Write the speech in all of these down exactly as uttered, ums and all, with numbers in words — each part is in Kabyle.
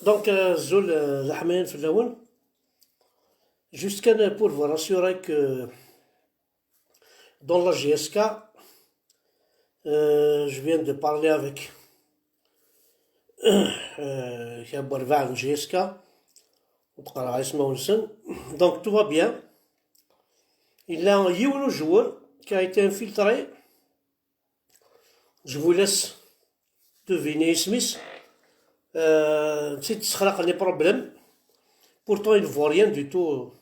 Donc, euh, azul, euh, d aḥmayan fell-awen. Juste kan pour vous rassurer que dans la J S K, euh, je viens de parler avec euh, kra n werbaɛ n J S K, ur d-qqareɣ ismawen-nsen. Donc, tout va bien. Il y a un joueur qui a été infiltré. Je vous laisse deviner isem-is. Euh, netta yessexraq les problèmes. Pourtant, il ne vaut rien du tout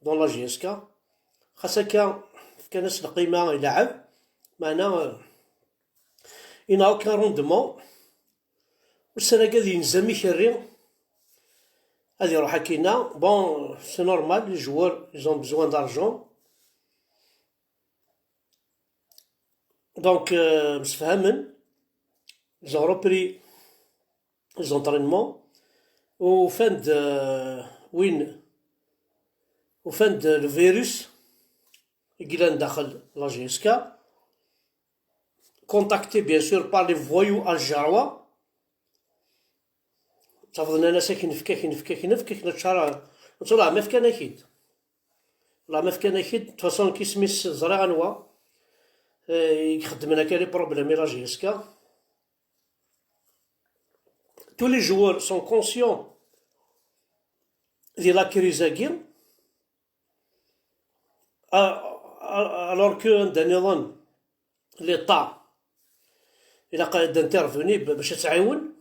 dans la J S K. Xas akka, fkan-as lqima i laɛeb. Meɛna, euh, il n'a aucun rendement. Ussan-agi ad yenz am ikerri, ad iruḥ akkinna. Bon, c'est normal, les joueurs, ils ont besoin d'argent. Donc, euh, msefhamen, ils ont repris les entraînements, ufan-d, euh, win, ufan-d le virus i yellan daxel la J S K, contacté bien sûr par les voyous algérois. Tafeḍ nnan-as akken nefka, akken nefka, akken nefka, akken neččar, netta la ma fkan-ak-id. La ma fkan-ak-id, de toute façon, nekk isem-is ẓriɣ anwa, euh, i ixeddmen akka les problèmes i la J S K. Tous les joueurs sont conscients de la crise-agi, a-, a-, alors que anda nniḍen l'État ilaq ad intervenir ba-, bac ad tɛiwen,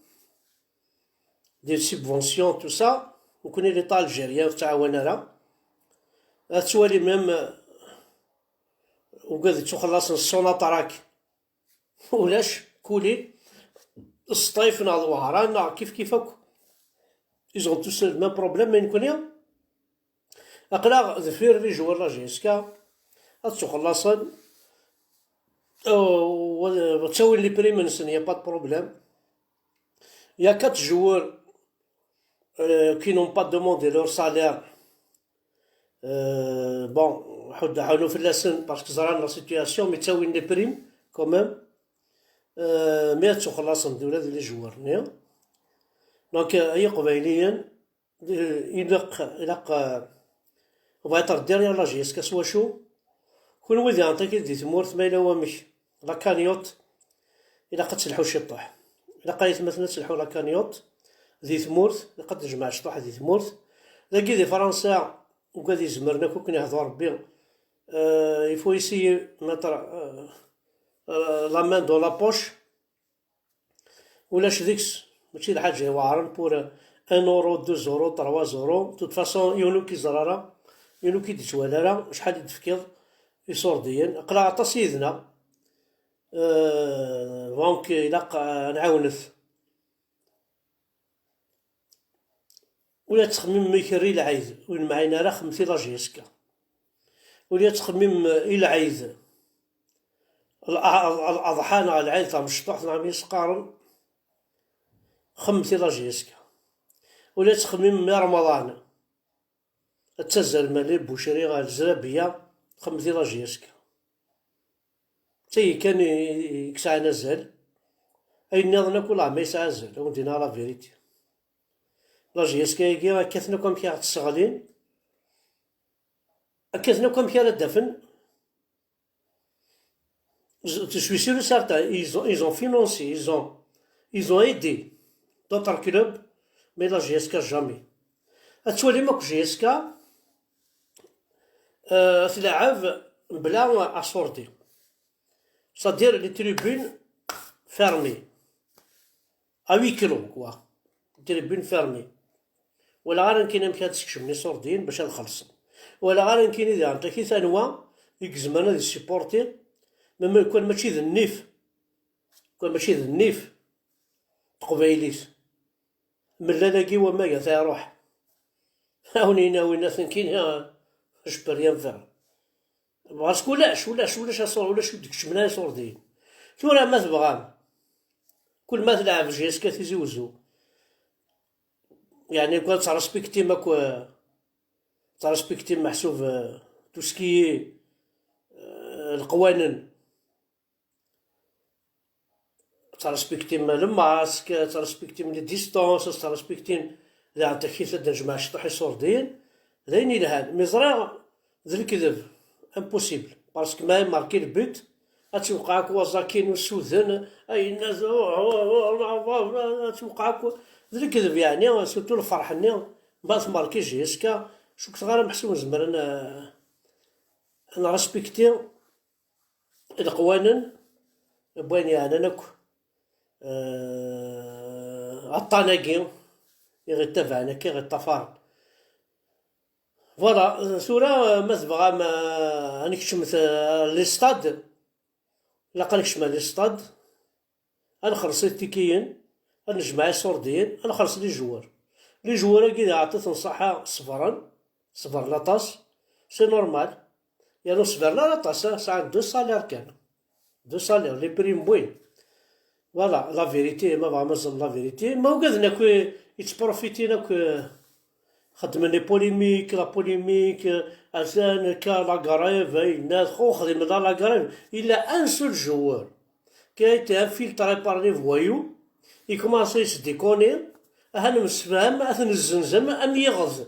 des subventions, tout ça. Nekkni l'État algérien ur tettɛawan ara. Ad tettwali même, euh, ugad yettuxellaṣen s Sonatrach. Ulac, kuli, Sṭif neɣ d Wehran neɣ kif kif akk. Ils ont tous le même problème, mais nekkni aql-aɣ deffir les joueurs la J S K, ad ttuxellaṣen, euh, wa-, ttawin les primes-nsen, y a pas de problème. Il y a quatre joueurs, euh, qui n'ont pas demandé leur salaire. Euh, bon, ḥud-, ḥunu fell-asen, parce que ẓran la situation, mais ttawin les primes, quand même. Euh, mais ad ttuxellaṣen d ula d les joueurs-nni. Donc, euh, ay Iqbayliyen, euh, ilaq, ilaq, euh, on va être derrière la J S K s wacu? Kunwi diɣen tagi di tmurt, ma yella wamek, la cagnotte, ilaq ad telḥu ciṭuḥ. Ilaq ay atmaten ad telḥu la cagnotte di tmurt, ilaq ad tejmeɛ ciṭuḥ di tmurt. Dagi di Fransa, ugad izemren akk akken ihder Rebbi, euh, il faut essayer mettre, euh, euh, la main dans la poche. Ulac deg-s, mačči d lḥaǧa iweɛren pour un euro, deux euros, trois euros. De toute façon, yiwen ur k-iẓer ara, yiwen ur k-id-ittwali ara, acḥal i d-tefkiḍ iṣurdiyen. Aql-aɣ aṭas yid-neɣ. Euh, donc, ilaq, euh, ad nɛawnet. Ula tettxemmimem ikerri lɛid, ur nemɛin ara, xemmet i la J S K. Ula tettxemmimem i lɛid, l-, l-, Laḍḥa neɣ lɛid tamecṭuḥt neɣ mi s-qqaren, xemmet i la J S K. Ula tettxemmimem i Remḍan, ad tazzalem ar les boucheries, ar lezrabiya, xemmet i la J S K. D tagi kan i, i, i yesɛan azal. Ayen nniḍen akk ula ma yesɛa azal, ad wen-d-iniɣ la vérité. La J S K-agi, akkaten akk amek i ɣ-tt-sseɣlin, akkaten akk amek ara d-afen. Je, je suis sûr et certain, ils ont, ils ont financé, ils ont, ils ont aidé d'autres clubs, mais la J S K jamais. Ad twalim akk J S K, euh, tlaɛeb mebla aṣurdi. C'est-à-dire les tribunes fermées. À huis clos, quoi. Les tribunes fermées. Walaɣ ara nekkini amek ad skecmen iṣurdiyen bac ad xellṣen. Walaɣ ara nekkini diɣen takit anwa i izemren ad yessupporti, même kan mačči d nnif, kan mačči d nnif teqbaylit. Mellal-agi wamag ata iruḥ. Awen-in-awin aten kini, je peux rien faire. Parce que ulac, ulac, ulac aṣur, ulac ur d-keččmen ara iṣurdiyen. Tura ma tebɣam, kul ma tleɛb J S K Tizi Wezzu, yeɛni, kwan ttrespektim akk, ttrespektim meḥsub, euh, tout ce qui est, euh, leqwanen. Ttrespektim le masque, ttrespektim les distances, ttrespektim, daɣen takit ad d-nejmeɛ ciṭuḥ iṣurdiyen, d ayen yelhan. Mi ẓriɣ d lekdeb, impossible, parce que ma marqué le but, ad tewqeɛ akk waẓakin usuden, ayenna, ad tewqeɛ akk, d lekdeb yeɛni, surtout lferḥ-nni, ma tmarki J S K, cukkeɣ ara meḥsub nezmer ad n-, ad nrespekti leqwanen n wayen yeɛnan akk, eh, aṭṭan-agi i ɣ-ittabaɛen akka, i ɣ-iṭṭafaren. Voilà, tura, eh, ma tebɣam, eh, ad nekcem, eh, les stades, ilaq ad nekcem les stades, ad nxelleṣ itikiyen, ad nejmeɛ iṣurdiyen, ad nxelleṣ les joueurs. Les joueurs-agi di ɛṭit n ṣṣaḥa ṣebren, ṣebren aṭas, c'est normal. Yernu ur ṣbiren ara aṭas, ah, sɛan deux salaires kan. Deux salaires, les primes wwin. Voilà, la vérité, ma bɣam ad ẓren la vérité, ma ugaden akk yettprofitin akk, xeddmen les polémiques, la polémique, atan akka la grève, ayen, xo xdimen la, la grève. Il a un seul joueur qui a été infiltré par les voyous, il commence à se déconner, aha nemsefham, ad t-nezzenzem am yiɣed,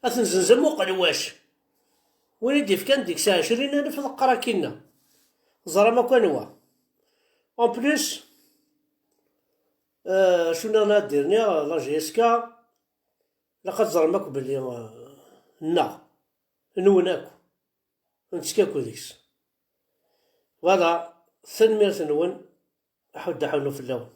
ad t-nezzenzem uqelwac. Win i d-ifkan deg-s ɛecrin alef d qqrakinna. Ẓram akk anwa. En plus, euh, acu nniɣ ad d-iniɣ, la J S K, ilaq ad teẓrem akk belli, euh, nneɣ, nwen akk, nettekk akk deg-s. Voilà, tanemmirt-nwen, aḥuddu aḥunnu fell-awen.